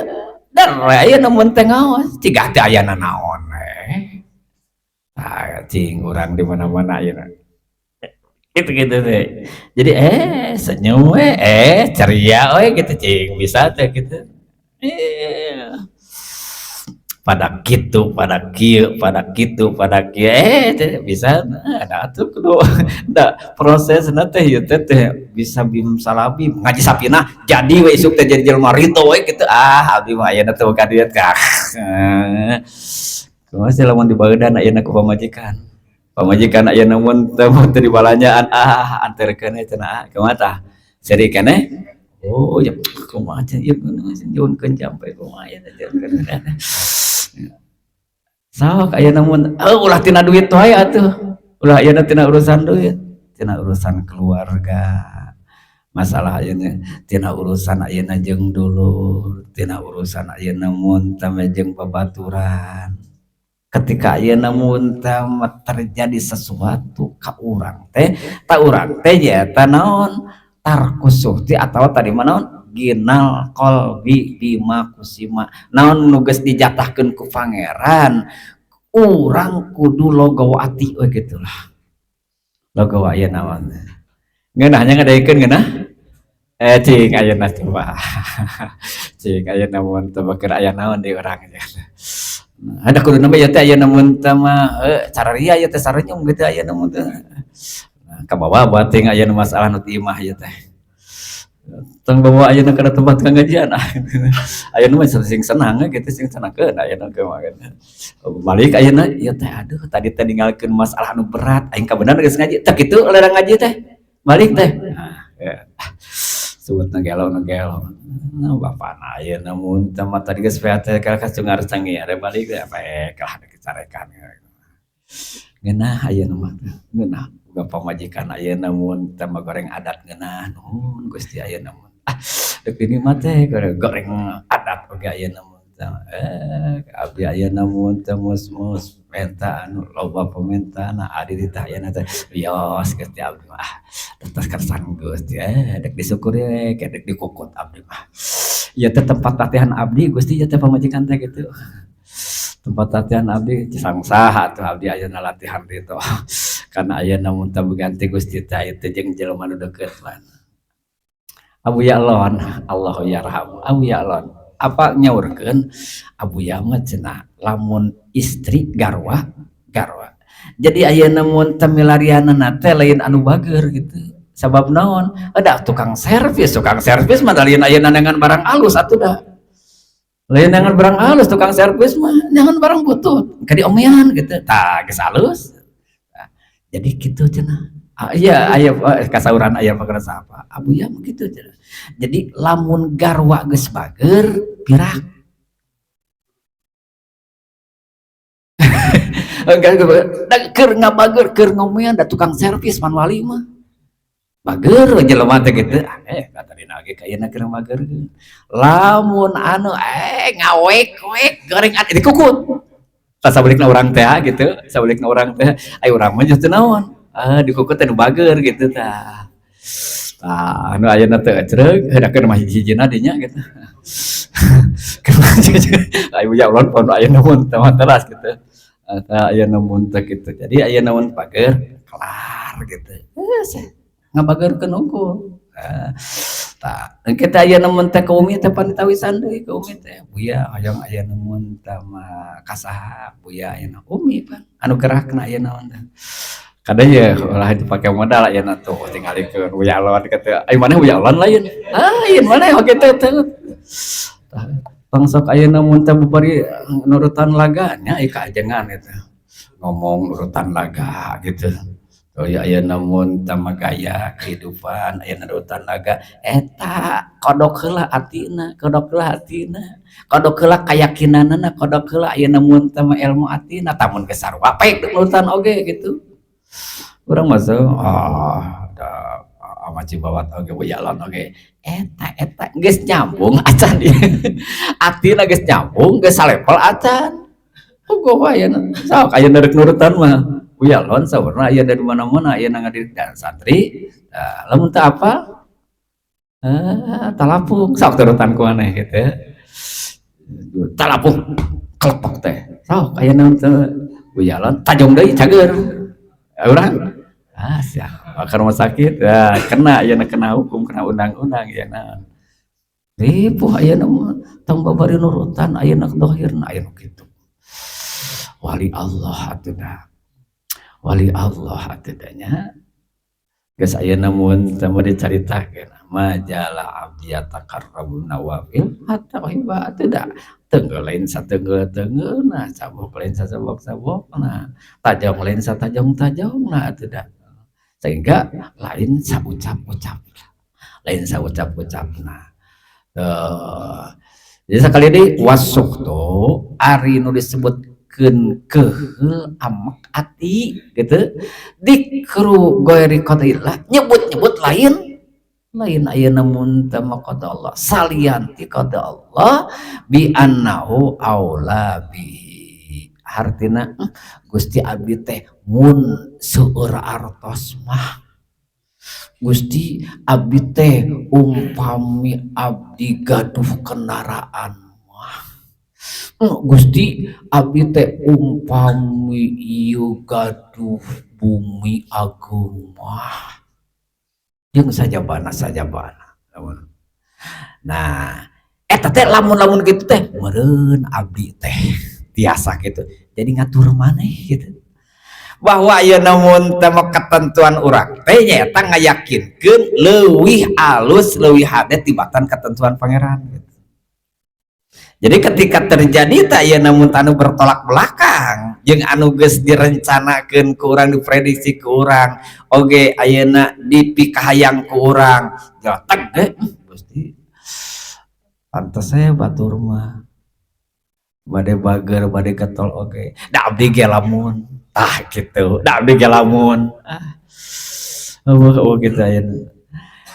[SPEAKER 2] Dan ayeuna mun teh ngaos cigah teh ayana naon we. Tah cing urang di mana-mana ayeuna. Gitu-gitu teh. Jadi senyum we, ceria we gitu cing bisa teh gitu. Pada kitu, pada kieu, pada kitu, pada kieu, teh bisa nah atuh kudu da prosesna teh ieu teh teh bisa bim salabim ngaji sapina jadi we isuk teh jadi jelema ridho we gitu. Ah, abdi mah ayeuna teh boga duit kah. Kumaha sih lamun dibaeudan ayeuna ku pamajikan. Pamajikan ayeuna mun teu dibalanjaan, ah anterkeun we cenah, kumaha tah? Seuri keneh? Oh ya kumaha cenah ieu nyuhunkeun jampe kumaha ieu teh. Sok ayeuna mun ulah tina duit wae atuh. Ulah ayeuna tina urusan duit, tina urusan keluarga. Masalah ayeuna tina urusan ayeuna jeung dulur, tina urusan ayeuna mun teh jeung babaturan. Ketika ayeuna mun teh terjadi sesuatu ka urang teh, ta urang teh nyaeta naon? Tarku suhti atawa tadi mah naon? Ginal qalbi bima kusima. Naon nu geus dijatahkeun ku pangeran, urang kudu logowo ati we gitulah. Logowo aya naon. Ngeunah nya ngadaekeun ngeunah? Eh, cing ayeuna coba. Cing ayeuna mun teu keur aya naon di urang. Nah, ada kuduna mah ieu teh ayeuna mun teh mah cararia ieu teh sarenyum gitu ayeuna mun teh. Nah, kabawa bating ayeuna masalah nu ti imah ieu teh. Tong bawa ayeuna kana tempat pengajian. Ayeuna mah sing senang gitu, sing senangkeun ayeuna ge mah gitu. Balik ayeuna ieu teh aduh tadi teh ninggalkeun masalah anu berat, aing kabeneran geus ngaji. Teu kitu lerang ngaji teh. Balik teh. Nah, ya. Sebutna gelo nu gelo. Nah, bapana ayeuna mun teh mah tadi geus teh ka cungar canggih are balik teh bae kalah dicarekan. Ngeunah ayeuna mah ngeunah. Boga pamajikan ayeuna mun teh mah goreng adat ngeunah nuhun Gusti ayeuna mun. Ah, deuk ini mah teh goreng adat oge ayeuna mun teh. Abdi ayeuna mun teh mus-mus menta anu loba pamentaana adi ditah ayeuna teh wios Gusti abdi mah. Atas kersan Gusti dek disyukuri we dek dikukut abdi mah. Ieu teh tempat latihan abdi Gusti ieu teh pamajikan teh gitu. Tempat latihan abdi saha atuh abdi ayeuna latihan ditu. Karena ayeuna mun teh beganti Gusti teh ieu teh jeung jelema nu deukeut mah. Abu Ya'lon, Allahu yarham. Abu Ya'lon apa nyaurkeun Abu Ya mah cenah lamun istri garwa garwa. Jadi ayeuna mun teh milarianana teh lain anu bager gitu. Sabab naon? Ada tukang servis mah lain ayeuna dengan barang alus atuh dah. Lain dengan barang alus tukang servis mah jangan barang butut, ka diomean gitu. Tah geus alus. Nah, jadi kitu cenah. Ah, iya aya kasauran aya pakarasa apa? Abu Ya mah kitu cenah. Jadi lamun garwa geus bager pirak. Keur ngabager keur ngomean da tukang servis manuali mah. Bager jelema teh kitu. Kata dina ge kayeuna keur bager. Lamun anu ngawek-wek goreng anu dikukut. Tah sabalikna urang teh gitu, sabalikna urang teh aya urang mah teu naon. Ah dikukut teh nu bager gitu tah. Tah anu ayeuna teh ecreug heudakeun mah hiji-hijina dinya gitu. Ayo ya ulun pon ayeuna mun teh teras gitu. Tah ayeuna mun teh kitu. Jadi ayeuna mun bager kelar. Qodar gitu. Geus ngabageurkeun unggul. Tah, kita aya nemun teh ka Umi teh panitawisan deui ka Umi teh. Buya hoyong aya nemun teh mah kasaha Buya ayeuna Umi pan anu gerakna aya naon teh. Kadang ya ulah dipake modal ayeuna tuh tingalikeun Buya Alon kitu. Ai maneh Buya Alon lain? Lain maneh oge teh teh. Tah, tong sok ayeuna mun teh babari nurutan laga nya ai kaajengan eta. Ngomong nurutan laga gitu. Oh ya, ayeuna mun teh mah gaya kehidupan aya nurutan laga eta kodok heula atina, kodok heula hatina, kodok heula kayakinanana, kodok heula ayeuna mun teh mah ilmu atina. Tah, mun geus sarua pek nurutan oge gitu. Urang mah da ama Cibawat oge, Buya Alon oge eta eta geus nyambung acan, atina geus nyambung, geus salevel acan. Puguh ayeuna sok ayeuna rek nurutan mah Buya Alon saurna aya dari mana-mana ayeuna ngadidik dan santri. Nah, lamun teu apal talapung sok turutan ku maneh gitu, talapung kelepek teh sok ayeuna teh Buya Alon tajong deui cager urang siap ke rumah sakit ya, kena ayeuna, kena hukum, kena undang-undang ya. Ripuh ayeuna mah, tong babari nurutan ayeuna dohirna aya nu kitu. Wali Allah atuh da, wali Allah atuh da nya. Geus ayeuna mun teh dicaritakeun majala abdi yataqarrabu nawafil hatta uhibba atuh da. Teungeul lain sateungeul-teungeulna, cabok lain sacabok-cabokna, tajong lain satajong-tajongna atuh da. Sehingga lain saucap-ucap, lain saucap-ucapna. Jadi sekali deui, wasukhtu ari nu disebutkeun keheul amek ati gitu, dzikru ghairi qadaillah, nyebut-nyebut lain lain ayeuna mun teh mah qada Allah, salian ti qada Allah, bi annahu aula bi, hartina Gusti abdi teh mun seueur artos mah, Gusti abdi teh umpami abdi gaduh kendaraan mah, Gusti abdi teh umpami ieu gaduh bumi agung mah, jeung sajabana sajabana. Nah, eta teh lamun-lamun kitu teh meureun abdi teh tiasa gitu, jadi ngatur maneh gitu bahwa ayeuna mun teh ketentuan urang teh nyaeta ngayakinkeun leuwih alus, leuwih hade tibatan ketentuan Pangeran gitu. Jadi ketika terjadi tak ayeuna mun anu bertolak belakang jeung anu geus direncanakeun ku urang, diprediksi ku urang oge, ayeuna dipikahayang ku urang, jotek ge, Gusti pantes saya batur mah bade bager, bade getol oge da abdi ge lamun tah gitu, da abdi ge lamun eueuh eueuh gitu. Ayeuna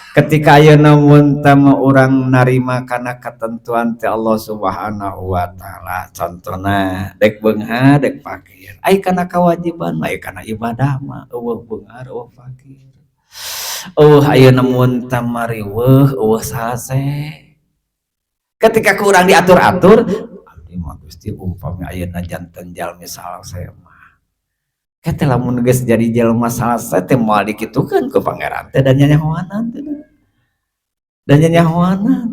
[SPEAKER 2] ketika ayeuna mun teh urang narima kana ketentuan ti Allah Subhanahu wa Taala, contohna dek beunghar dek fakir, ai kana kewajiban mah, ai kana ibadah mah eueuh beunghar, eueuh fakir, eueuh ayeuna mun teh riweuh, eueuh salse. Ketika ku urang diatur-atur, abdi mah Gusti umpami ayeuna janten jalmi salse mah. Kete lamun geus jadi jelema salse teh moal dikitukeun ku Pangeran teh dan nyanyahoanan teh dan nyanyahoanan.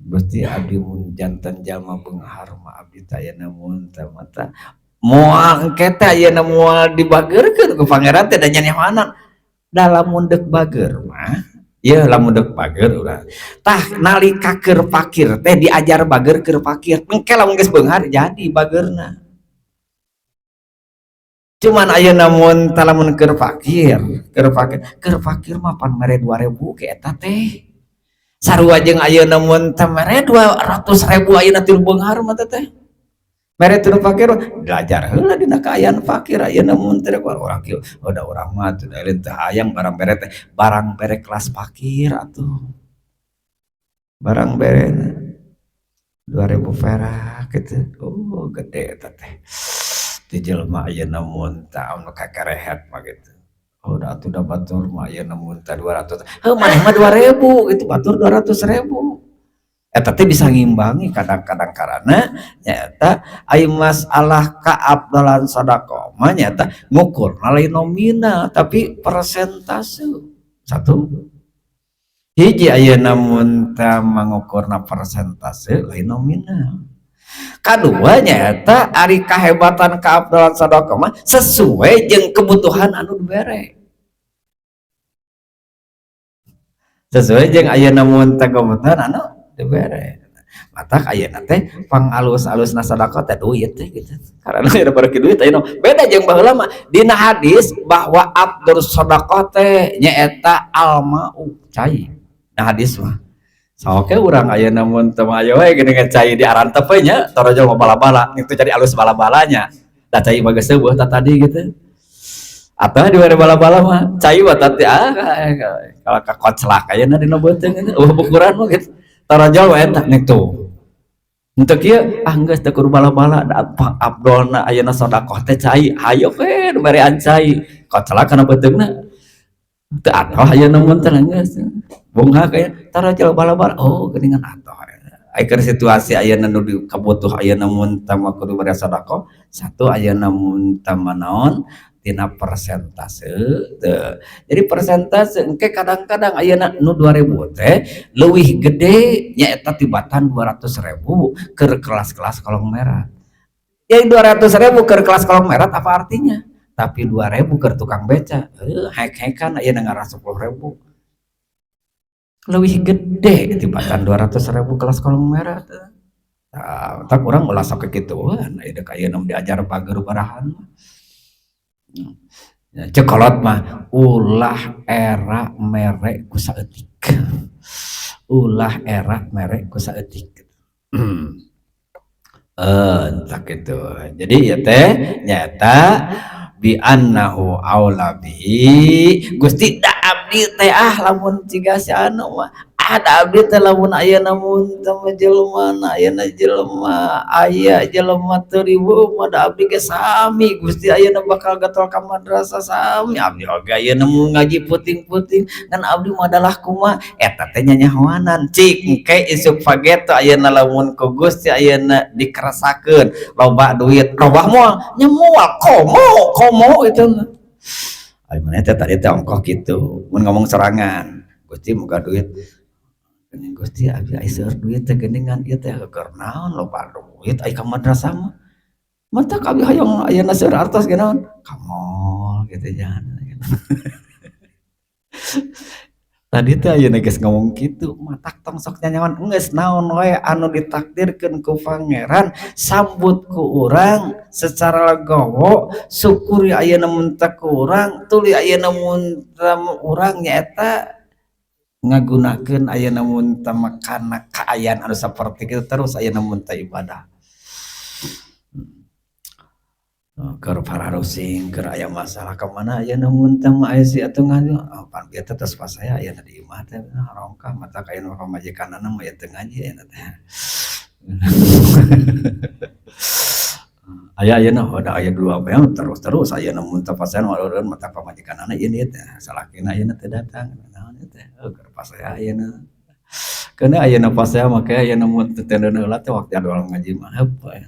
[SPEAKER 2] Gusti abdi mun janten jalma beunghar mah abdi teh ayeuna mun teh mata moal engke teh ayeuna moal dibageurkeun ku Pangeran teh dan nyanyahoanan. Da lamun deuk bager mah ya, lamun deuk bager urang tah nalika keur fakir teh diajar bager keur fakir, engke lamun geus beunghar jadi bagerna. Cuman ayeuna mun tah lamun keur fakir, keur fakir, keur fakir mah pan mere 2000 ke eta teh sarua jeung ayeuna mun teh mere 200.000 ayeuna ti beunghar mah teh. Mere ti fakir belajar heula dina kaayaan fakir. Ayeuna mun teh urang kieu, da urang mah teu teu hayang barang bere teh, barang bere kelas fakir atuh, barang bere 2000 perak gitu, oh gede eta teh ti jelema ayeuna mun teh anu kakerehet mah gitu. Oh, da atuh da batur mah ayeuna mun teh 200 heuh, maneh mah 2000 gitu, batur 200.000. Eta teh bisa ngimbangi kadang-kadang karena nyaeta ai masalah kaabdalan sedekah mah nyaeta ngukurna lain nominal tapi persentase. Satu hiji ayeuna mun teh mangukurna persentase lain nominal. Kadua nyaeta ari kahebatan kaabdalan sedekah mah sesuai jeung kebutuhan anu dibere. Sesuai jeung ayeuna mun teh kebutuhan anu dibere. Matak ayeuna teh pangalus-alusna sedekah teh duit teh gitu. Karena aya bareuki duit ayeuna beda jeung baheula mah. Dina hadis bahwa abdur sedekah teh nyaeta almau cai. Nah hadis mah. Saoke urang ayeuna mun teu mah aya we geuningan cai di arantep we nya torojol mah bala-bala itu jadi alus bala-balanya. Da cai mah geus seueuh tah tadi gitu. Atau di bala-bala mah cai mah tadi kalau kakoclak ayeuna dina beuteung gitu. Eueuh bukuran mah gitu. Torojol we eta nitu. Untuk kieu ah geus teu kudu bala-bala da abdolna ayeuna sedekah teh cai hayo we nu berean cai. Koclak kana beuteungna. Teu atoh ayeuna mun teh geus. Bunga kaya torojol bala-bala oh geuningan atoh. Ai keur situasi ayeuna nu kabutuh ayeuna mun teh mah kudu bere sedekah satu ayeuna mun teh mah naon tina persentase teu. Jadi persentase engke kadang-kadang ayeuna nu 2000 teh leuwih gede nyaeta tibatan 200.000 keur kelas-kelas kolong merah. Yang 200.000 keur kelas kolong merah apa artinya? Tapi 2.000 keur tukang beca. Hek-hekan ayeuna ngarah 10.000. Leuwih gede tibatan 200.000 kelas kolong merah teh. Tah, tak urang ulah sok kikituan aya deuk ayeuna diajar bager barahan mah. Cek kolot mah ulah era mere ku saeutik. Ulah era mere ku saeutik. Tak gitu. Jadi ieu teh nyaeta bi annahu aula bihi Gusti da abdi teh ah lamun ciga si anu mah ada abdi teh lamun ayeuna mun teh jelema ayeuna jelema aya jelema teu riweuh mah da abdi ge sami Gusti ayeuna bakal getol ka madrasah sami abdi oge ayeuna mun ngaji puting-puting ngan abdi mah adalah kumaha eta teh nyanyahoanan cik engke isuk pageto ayeuna lamun ku Gusti ayeuna dikeresakeun loba duit robah moal nya moal komo komo itu ai maneh teh tadi teh ongkoh kitu mun ngomong sorangan Gusti moga duit geuning Gusti abdi ai seueur duit teh geuningan ieu teh keur naon loba duit ai ka madrasah mah matak abdi hayang ayeuna seueur artos ge naon ka mall kitu nya. Tadi teh ayeuna geus ngomong kitu matak tong sok nyanyawan geus naon we anu ditakdirkeun ku pangeran sambut ku urang secara legowo syukuri ayeuna mun teu ku urang tuluy ayeuna mun teu urang nyaeta ngagunakeun ayeuna mun teu kana kaayaan anu saperti kitu terus ayeuna mun teu ibadah. Keur pararusing keur aya masalah ka mana ayeuna mun teu mah aya si atuh ngaji oh pan bieu teh tos pasaya ayeuna di imah teh rongkah mata ka ayeuna pamajikanana mah aya teu ngaji ayeuna teh. Aya ayeuna oh da aya dua bae terus-terus ayeuna mun teu pasaya mah mata pamajikanana ieu ieu teh salakina ayeuna teu datang naon ieu teh keur pasaya ayeuna. Keuna ayeuna pasaya mah ke ayeuna mun teu tendeun heula teh waktu adu ngaji mah heup we.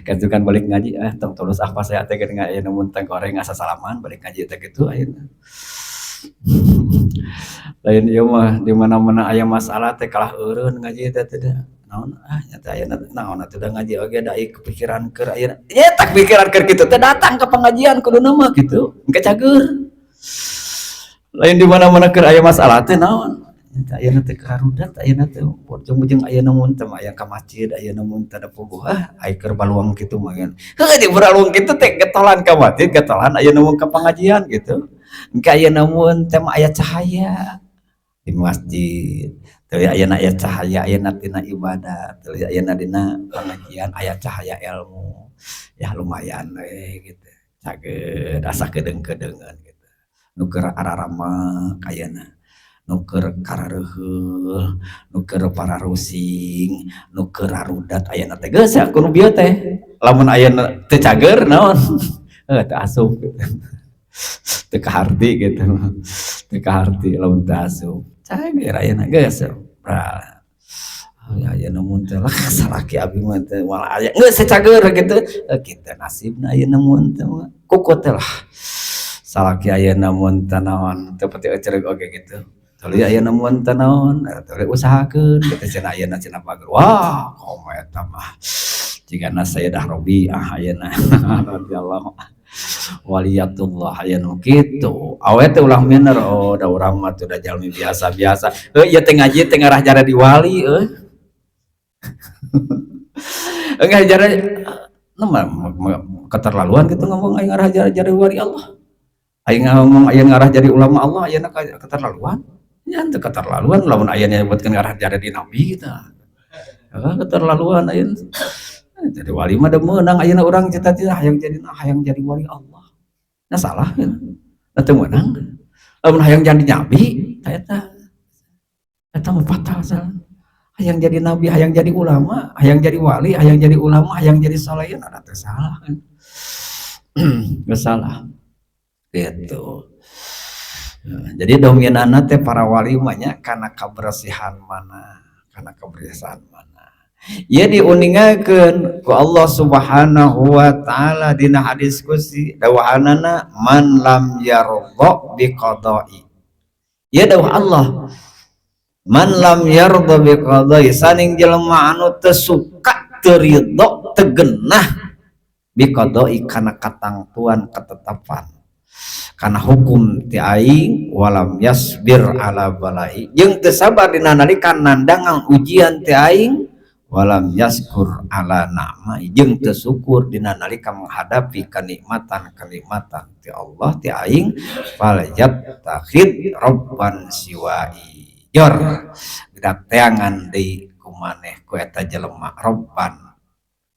[SPEAKER 2] Kan balik ngaji ah tong tulus ah pasaya teh geuning ayeuna mun teh goreng asa salaman balik ngaji teh kitu ayeuna. Lain ieu mah di mana-mana aya masalah teh kalah eureun ngaji teh teh naon ah nya teh ayeuna naon atuh da ngaji oge da ieu kepikiran keur ayeuna. Nya tak pikiran keur kitu teh datang ke pengajian kuduna mah kitu engke cager. Lain di mana-mana keur aya masalah teh naon ayeuna teh karudat ayeuna teh bojong-bojong ayeuna mun teh aya ka masjid ayeuna mun teh da puguh ah ai keur baluang kitu mah kan heuh di baluang kitu teh getolan ka masjid getolan ayeuna mun ka pengajian gitu engke ayeuna mun teh mah aya cahaya di masjid teu ayeuna aya cahaya ayeuna tina ibadah teu ayeuna dina pengajian aya cahaya ilmu ya lumayan we gitu cager asa kedeung-kedeungeun gitu nu keur araramak ayeuna nu keur karareuheuh nu keur pararusing nu keur rarudat ayeuna teh geus ya kudu bieu teh lamun ayeuna teu cager naon heuh teu asup gitu teu kaharti gitu teu kaharti lamun teu asup cager ayeuna geus. Ya ayeuna mun teh lah salaki abi mah teh moal aya geus cager gitu. Kitu nasibna ayeuna mun teh mah kukut teh lah. Salaki ayeuna mun teh naon teu pati ecereug oge gitu. Tuluy ayeuna mun teh naon tuluy usahakeun kitu cenah ayeuna cenah bager. Wah, komo eta mah jigana Sayyidah Robiah ayeuna radhiyallahu waliyatullah ayeuna kitu. Awe teh ulah minder, oh da urang mah teu da jalmi biasa-biasa. Heuh ieu teh ngaji teh ngarah jadi wali euy. Enggak jara keterlaluan gitu ngomong aing ngarah jadi wali Allah. Aing ngomong aing ngarah jadi ulama Allah ayeuna keterlaluan. Nya teu keterlaluan lamun ayeuna nyebutkeun ngarah jadi nabi gitu. Keterlaluan ayeuna. Jadi wali mah da meunang ayeuna urang cita-cita hayang jadi wali Allah. Nah salah gitu. Nah teu meunang. Lamun hayang jadi nabi tah eta eta mah fatal salah. Hayang jadi nabi, hayang jadi ulama, hayang jadi wali, hayang jadi ulama, hayang jadi soleh, nah teu salah kan. Teu salah. Gitu. Jadi dominanna teh para wali mah nya kana kebersihan mana, kana kebersihan mana. Ieu diuningakeun ku Allah Subhanahu wa taala dina hadis qudsi dawuhanana man lam yarda bi qada'i. Ieu dawuh Allah. Man lam yarda bi qada'i, saning jelema anu teu suka, teu ridho, teu genah bi qada'i kana katangtuan ketetapan kana hukum ti aing, walam yasbir ala balai jeung teu sabar dina nalika nandangan ujian ti aing, walam yaskur ala na'mai jeung teu syukur dina nalika menghadapi kenikmatan-kenikmatan ti Allah ti aing, falyattakhid rabban siwai, jor gedak teangan deui kumaneh ku eta jelema robban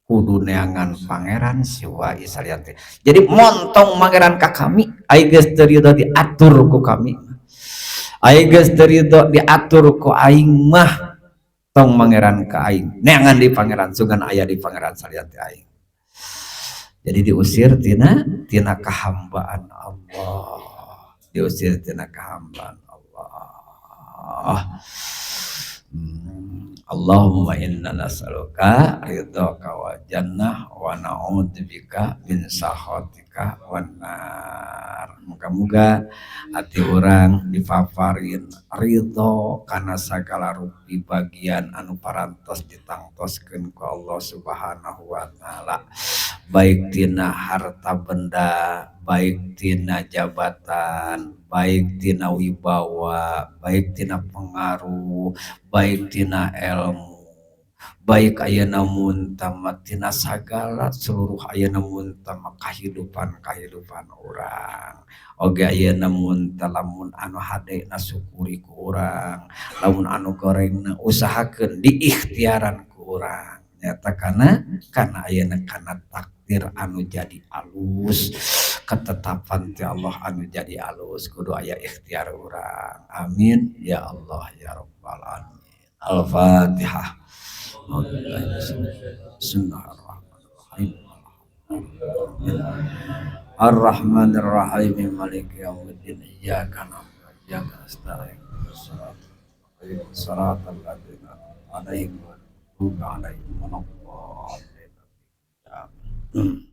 [SPEAKER 2] kudu neangan pangeran siwai salian teh. Jadi montong pangeran ka kami ai geus teu ridho diatur ku kami, ai geus teu ridho diatur ku aing mah tong pangeran ka aing, neangan di pangeran sugan aya di pangeran salian teh aing. Jadi diusir tina kahambaan Allah, diusir tina kahambaan Allah. Allahumma inna nas'aluka ridhaka wa jannah wa na'udzubika min sakhatika wan nar. Muga-muga hati urang dipaparin ridho kana sagala rupi bagian anu parantos ditangtoskeun ku Allah Subhanahu wa taala, baik tina harta benda, baik tina jabatan, baik tina wibawa, baik tina pengaruh, baik tina ilmu, baik ayeuna muntama tina sagala seluruh ayeuna muntama kahidupan-kahidupan urang. Oge ayeuna munta lamun anu hadena syukuri ku urang, lamun anu gorengna usahakeun diikhtiaran ku urang. Nyata kana ayeuna kana takdir anu jadi alus, ketetapan ti Allah anu jadi alus, kudu aya ikhtiar urang. Amin ya Allah ya rabbal alamin. Al-Fatihah. Bismillahirrahmanirrahim. Ar-Rahmanir-Rahim, Maliki yaumiddin, iyyaka na'budu wa iyyaka nasta'in. Shiratal ladzina an'amta 'alaihim ghairil maghdubi 'alaihim waladdallin.